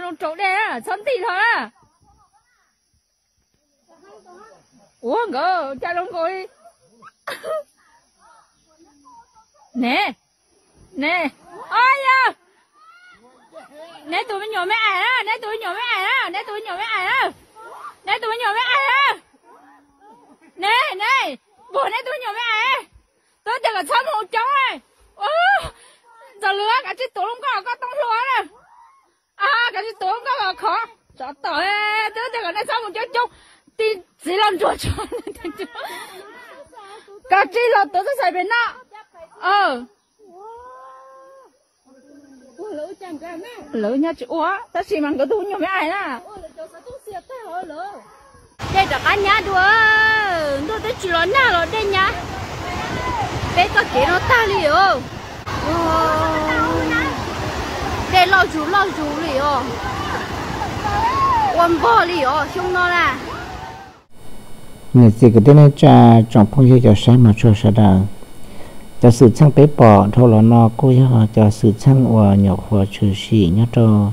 Rau dej, txhob nti hlo na. Ua nkawd cas zoo nkaus li. Ne, ne, o yog, neb tus me nyuam me ais na, neb tus me nyuam me ais na, neb tus me nyuam me ais na, neb tus me nyuam me ais na. Ne, ne, npuag neb tus me nyuam me ais. Twb tias kom txhob mus coob. Ntxawm Lwm, kav tsij tuav lub nkoj koj toob hluas na. Kav tsij tuav lub nkoj khov tsov tom. Twb tias kom nej txhob mus coob coob, tij txiv los ntsuag tso. Kav tsij los tuav txoj xais pem no. Lawv nyob tsis ua, tab sis mas nkawd tus me nyuam me ais na. Dej rov qab nyab dua, ntuj twb tsis los nag los dej nyab. Peb txoj kev no tag li os. Dej loj zus loj zus li os. Ua npog li os xyoo no na. Niam txiv kwv tij neej tsa, tsoom phooj ywg cov saib mos tshua sawv daws, cov xwm txheej peb pom dhau los no kuj yog cov xwm txheej uas nyuam qhuav tshwm sim nyob rau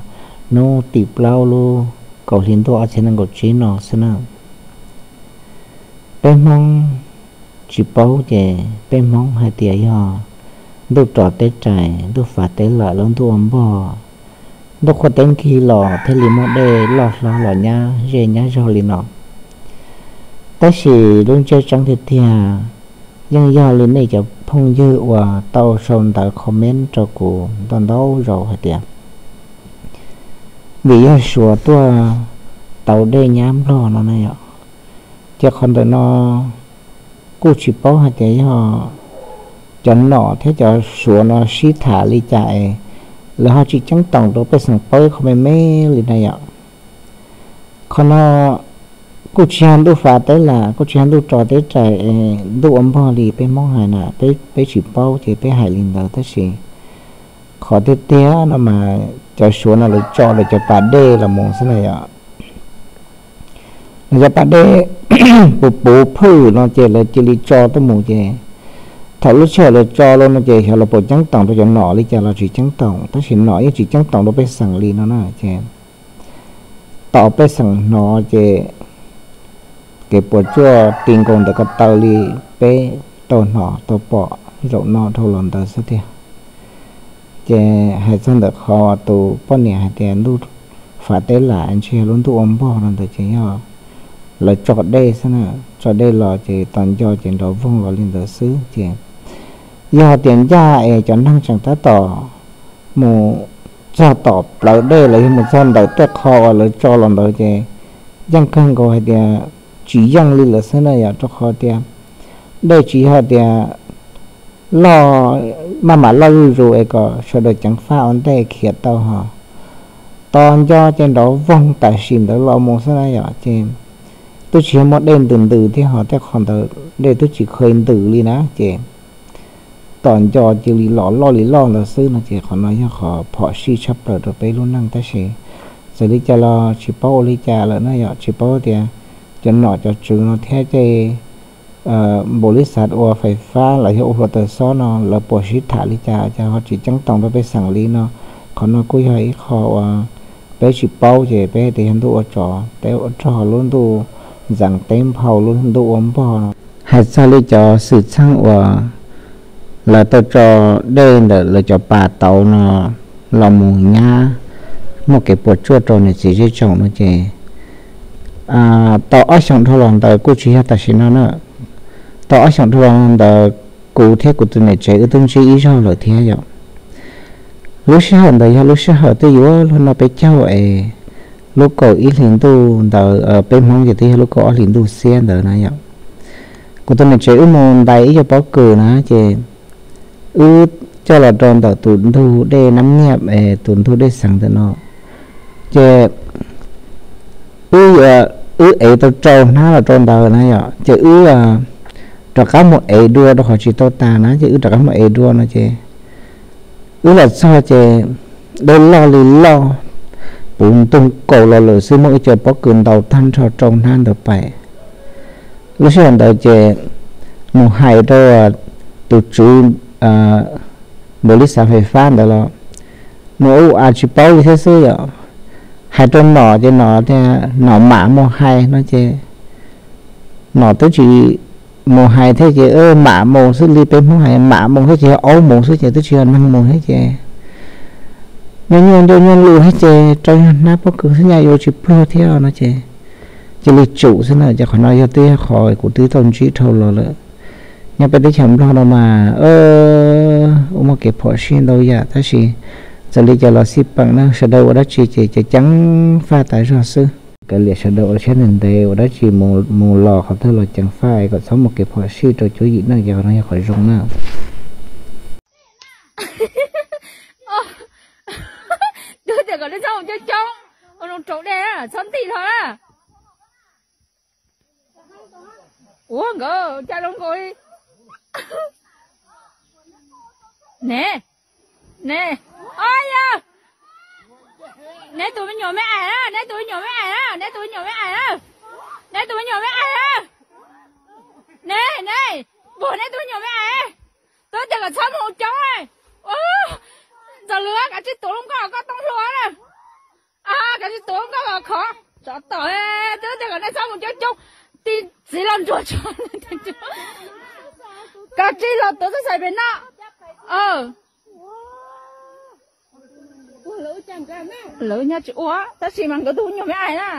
hnub tim plaub lub kaum hli ntuj ob txhiab nees nkaum tsib no xwb na. Peb Hmoob tsis paub ces peb Hmoob hais tias yog ntuj ros teb rais, ntuj fav teb lam, lub ntuj ua npog, ntuj qhuav teb nkig los thiaj li muaj dej loj hlob los nyab zej nyab zog li no. Tab sis lub ntsiab tseeb tiag tiag yeej yog li nej cov phooj ywg uas tau sau ntawv comment rau kuv ntau ntau zaus hais tias vim yog Suav tuaj tau dej nyab Nplog no na yom. Ces qhov ntawm no kuj tsis paub hais tias yog cov nom thiab cov Suav no sib tham li cas es lawv ho tsis ceeb toom rau pej xeem paub ib qho me me li na yom. Qhov no kuj tsis yog ntuj fav teb lam, kuj tsis yog ntuj ros teb rais es ntuj ua npog li peb Hmoob hais na, peb tsis paub ces peb hais li ntawd tab sis qhov tiag tiag no mas cov Suav no lawv tso lawv cov pas dej los mus xwb na yom. Lawv cov pas dej puv puv phwj no ces lawv cia li tso tuaj mus ces thaum lub sij hawm lawv tso los no ces xyov lawv puas ceeb toom rau cov nom li cas los tsis ceeb toom, tab sis nom yeej tsis ceeb toom rau pej xeem li no na ces tom pej xeem hnov ces kev puas tsuaj ti nkaus ntawm ko taw li peb tau hnov tau pom zaum no dhau los ntawd xwb tiag. Ces hais txog ntawm qhov tus poj niam hais tias ntuj fav teb lam ntshe yog lub ntuj ua npog no ntawd ces yog lawv tso dej xwb na, tso dej los ces tos nco ces nrov voog los li ntawd xwb ces yog tias ncaj es cov neeg tseem tab tom mus txog tom plawv dej los yog mus txog ntawm tej qho uas lawv tso los ntawd ces yeej kawg nkaus hais tias tsis yeej li lawm xwb na yom, rau qhov tias dej tsis yog tias loj, maj mam loj zuj zus es kom sawv daws ceev faj ua ntej khiav tau ho. Tos nco ces nrov voog tam sim ntawd los mus xwb na yom, ces twb tsis yog muaj dej ntws ntws thiab ho tej qho ntawd dej twb tsis kheev ntws li na ces tos nco cia li los loj li loj ntawd xwb no ces qhov no yog qhov phom sij tshaj plaws rau peb lub neej tab sis txawm li cas los tsis paub ua li cas lawm na yom, tsis paub tias cov nom cov tswv no thiab tej npaum li xav ua fais fab los yog ua hluav taws xob no lawv puas sib tham li cas ces ho tsis ceeb toom rau pej xeem li no. Qhov no kuj yog ib qho uas peb tsis paub ces peb hais tias yog ntuj ua tsov teb ua rog, lub ntuj ntxeev teb nphau, lub ntuj ua npog no. Hais txog li cov xwm txheej uas lawv tau tso dej ntawm lawv cov pas tauv no los mus nyab muaj kev puas tsuaj rau niam txiv zej tsoom no ces tau ob xyoos dhau los ntawd kuj tsis yog tam sim no na. Tau ob xyoos dhau los ntawd kuv thiab kuv tus niam tsev wb twb ntsib ib zaug lawm thiab yom. Lub sij hawm ntawd yog lub sij hawm twb yuav luag noj peb caug es lub kaum ib hlis ntuj ntawd, peb Hmoob ces twb yog lub kaum ob hlis ntuj xiab ntawd na yom. Kuv tus niam tsev wb mus ntais ib co pob kws na ces wb coj los rau ntawm tus ntug dej Nab Nyiaj es tus ntug dej xeev ntawm no ces wb, wb ev tau rau hnab los rau ntawd na yom, ces wb rov qab mus ev dua rau qhov tsis tau tas na ces wb rov qab mus ev dua no ces wb los txog ces dej loj li loj, puv ntug kaus los lawm xwb, muaj ib co pob kws ntaus tag nrho rau hnab ntawd pais. Lub sij hawm ntawd ces mus hais rau tus tswv npaum li xav fais fab ntawd los nws ua a tsis paub li thiab xwb yom. hais rau nom ces nom tias nom mam mus hais no ces nom twb tsis mus hais thiab ces mam mus xwb li, peb Hmoob hais mam mus xwb ces yog aub mus xwb ces twb tsis yog neeg mus thiab ces nyuaj nyuaj ncauj nyuaj lus thiab ces rau yog hnab pob kws xwb nyaj yuav tsis pluag thiab no ces cia li tsum xwb na. Ces qhov no yog twb yog qhov kuv twb tau ntsib dhau los lawm. Nyob peb teb chaws Nplog no mas ua muaj kev phom sij ntau yam tab sis txawm li cas los xij peem na, sawv daws ua dab tsi ces ceev faj tas zog xwb. Kav liam sawv daws ua siab ntev ntev, ua dab tsi mus los qhov twg los ceev faj kom txhob muaj kev phom sij rau cuab yim neej ces qhov no yog qhov zoo na. Twb tias kom nej txhob mus coob coob, ua zoo raus dej na, txhob nti hlo na. Ua nkawd cas zoo nkaus li. Ne, ne, o yog, neb tus me nyuam me ais na, neb tus me nyuam me ais na, neb tus me nyuam me ais na, neb tus me nyuam me ais na, ne, ne, puag neb tus me nyuam me ais, twb tias kom txhob mus coob. Ntxawg Lwm, kav tsij tuav lub nkoj koj tooj hlua na. Kav tsij tuav lub nkoj los khov tsov tom, twb tias kom nej txhob mus coob coob, tij txiv los ntsuag tso. Kav tsij los tuav txoj xais pem no. Lawv nyob tsis ua tab sis mas nkawd tus me nyuam me ais na.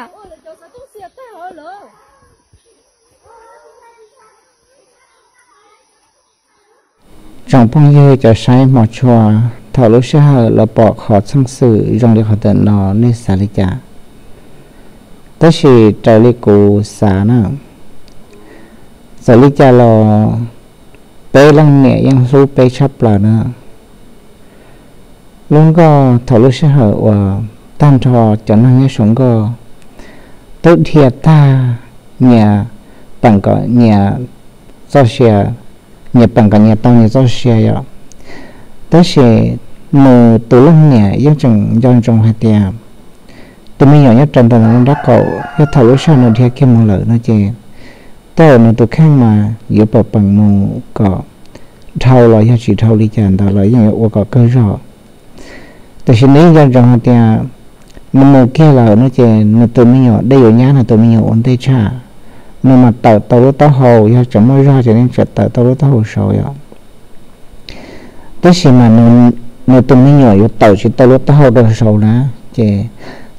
Tsoom phooj ywg cov saib hmov tshua, thaum lub sij hawm los pom qhov txheej xwm zoo li qhov ntawm no nej xav li cas? Tab sis raws li kuv xav na, txawm li cas los peb leej niam yeej hlub peb tshaj plaws na. Lub nkoj thaum lub sij hawm uas tag nrho cov neeg nyob saum nkoj twb dhia tag, nyias peem kom nyias txoj sia, nyias peem kom nyias tau nyias txoj sia yom. Tab sis nws tus leej niam yeej tseem nco ntsoov hais tias tus me nyuam nyob rau ntawm nws lub nraub qaum, yog thaum lub sij hawm nws dhia kiag mus lawm no ces tej zaum nws tus kheej mas yuav pom peem mus kom dhau los yog tsis dhau li cas ntawd los yeej yuav ua kom kawg zog. Tiam sis nws yeej nco ntsoov hais tias nws mus kiag lawm no ces nws tus me nyuam dej yuav nyab nws tus me nyuam ua ntej tshaj. Nws mas tawm tau lub taub hau, yog tseem muaj zog ces nws tseem tawm tau lub taub hau saud yom. Tab sis mas nws tus me nyuam yuav tawm tsis tau lub taub hau rau saud na, ces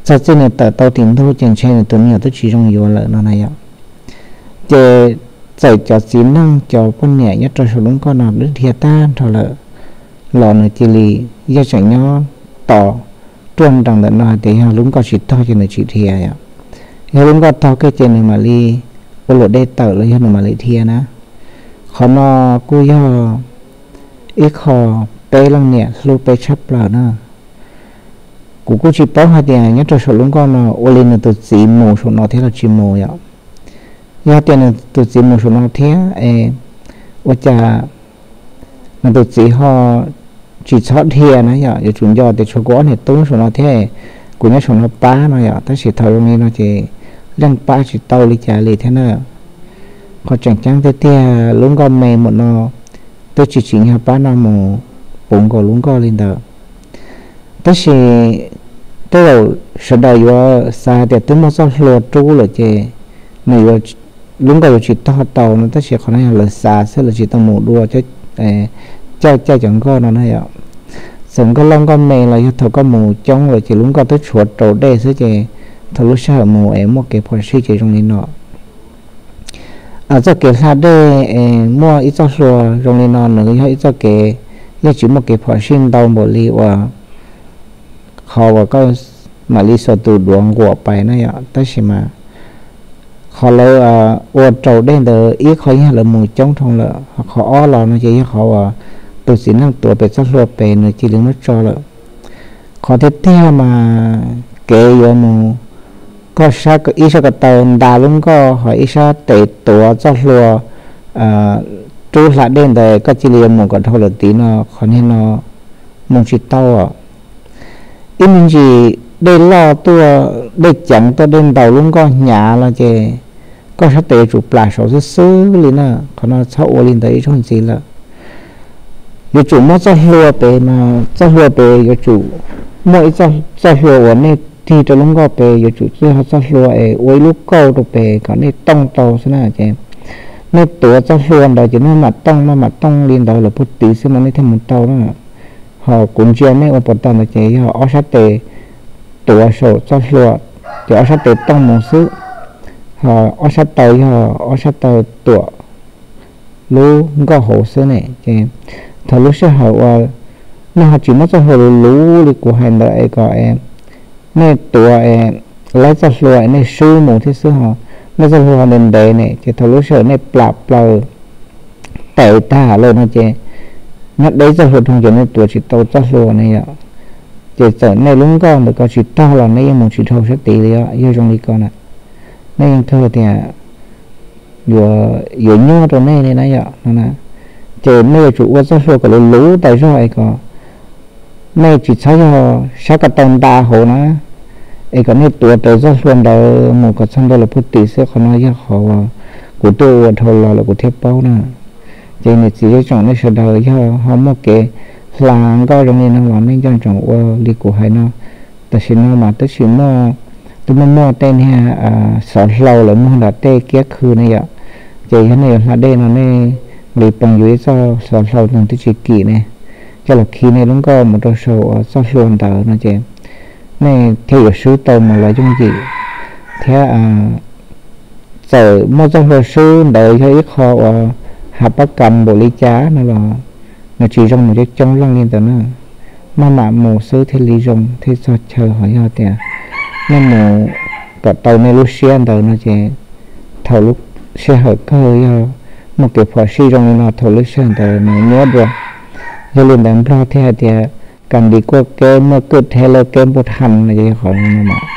txog txij nws tawm tau tim ntug ces ntshe nws tus me nyuam twb tsis zoo yuav lawm no na yom. Ces txawm cov txiv neej cov poj niam nyob rau saum lub nkoj no twb dhia tag nrho lawm los nws cia li yeej tseem nyob tos ruaj nrees ntawm no hais tias yog lub nkoj tsis tog ces nws tsis dhia yom. Yog lub nkoj tog kiag ces nws mam li ua luam dej tawm los yog nws mam li dhia na. Qhov no kuj yog ib qho peb leej niam hlub peb tshaj plaws na. Kuv kuj tsis paub hais tias nyob rau saum lub nkoj no ua li nws tus txiv mus saum no thiab los tsis mus yom. Yog tias nws tus txiv mus saum no thiab es ua cas nws tus txiv ho tsis txhob dhia na yom, yuav tsum nco tias tshuav kuv ob niam tub saum no thiab, kuv nyob saum no pab no yom, tab sis thaum zoo li no ces leej pab tsis tau li cas li thiab na. Qhov tseem ceeb tiag tiag lub nkoj me mus no twb tsis tsim nyog pab no mus puv nkaus lub nkoj li ntawd. Tab sis tej zaum sawv daws yuav xav tias twb muaj txoj hlua rub lawm ces nws yuav, lub nkoj yuav tsis tog tau no, tab sis qhov no yog lawv xav xwb, lawv tsis tau mus dua coj caij cov nkoj no na yom. Txawm nkoj loj nkoj me los yog thaum koj mus coob lawm ces lub nkoj twb tshuav rau dej xwb ces thaum lub sij hawm mus es muaj kev phom sij ces zoo li no. Txoj kev hla dej es muaj ib txoj hlua zoo li no nws yog ib txoj kev yeej tsis muaj kev phom sij ntau npaum li uas qhov uas koj mam li xuas tus duav nquam pais na yom, tab sis mas qhov lawv ua raus dej ntawd ib qho yog lawv mus coob dhau lawm, qhov ob los no ces yog qhov uas tus txiv neej tuav pem txoj hlua pem nws cia li muab tso lawm. Qhov tiag tiag mas kev yuav mus, koj ib sab ko taw nta lub nkoj ho ib sab tes tuav txoj hlua rub hla dej ntawd koj cia li yuav mus kom dhau lawm tid no, qhov niag no mus tsis tau. Ib me ntsis dej loj tuaj, dej ceev tuaj, dej ntaus lub nkoj hnyav los ces koj sab tes yuav tsum plam saud xwb xwb li na. Qhov no txhob ua li ntawd ib zaug ntxiv lawm. Yuav tsum muab txoj hlua pem mas txoj hlua pem yuav tsum muaj ib txoj hlua uas nej tig rau lub nkoj pem yuav tsum txawj ho txoj hlua es ua ib lub kauj rau pem kom nej tooj tau xwb na. Ces nej tuav txoj hlua ntawd ces nej mam tooj, maj mam tooj li ntawd lawm puag tid xwb mas nej thiaj mus tau na. Ho kuv ntsia nej ua pov tag ntawd ces yog ob sab tes tuav saum txoj hlua, ces ob sab tes tooj mus xwb, ho ob sab taw yog ob sab taw tuam lub nkoj hauv xwb ne. Ces thaum lub sij hawm uas nej ho tsis muab txoj hlua luv luv li kuv hais ntawd es kom nej tuav es laib txoj hlua es nej swb mus thiab xwb ho, nej txoj hlua ntev ntev ne ces thaum lub sij hawm nej plam plaws tes tag lawm no ces nyob deb txoj hlua rau ces nej tuav tsis tau txoj hlua ne yom. Ces txawm nej lub nkoj ntawd ko tsis tog los nej yeej mus tsis dhau sab tid li os, yog zoo li ko na, nej yeej kawg tias yuav nyuaj rau nej li na yom no. Ces nej yuav tsum ua txoj hlua kom luv luv tas zog es kom nej tsis txhob yog sab ko taw nta hauv na, es kom nej tuav rawv txoj hlua ntawd mus kom txog ntua lawm puag tim xwb. Qhov no yog qhov kuv tuaj ua dhau los lawm kuv thiaj paub na. Ces niam txiv zej tsoom nej sawv daws yog ho muaj kev hla nkoj zoo li no los nej nco ntsoov ua li kuv hais no. Tam sim no mas twb tsis muaj, twb muaj muaj tej niag xov hlau lawv muag nram tej kiab khw ne yom. Ces yog nej yuav hla dej no nej nqis pees yuav ib txoj xov hlau neeg twb tsis kim ne, coj los khi nej lub nkoj mus rau saum txoj hlua ntawd no ces nej thiaj yuav swb tau mus los yooj yim thiab. Txawm muaj txoj hlua swb ntawd yog ib qho uas hav pab kas npaum li cas no los nws tsis zoo mus coob coob leej li ntawd na. Maj mam mus xwb thiaj li zoo thiaj txog chaw. Ho yog tias nej mus kom tau nej lub siab ntawd no ces thaum lub sij hawm kawg yog muaj kev phom sij zoo li no thaum lub sij hawm ntawd nws nyuaj dua. Yog li ntawd Nplog thiaj hais tias kas ntis kuaj keb muaj kwj dheb laj keb npuj dham no ces yog qhov no mas.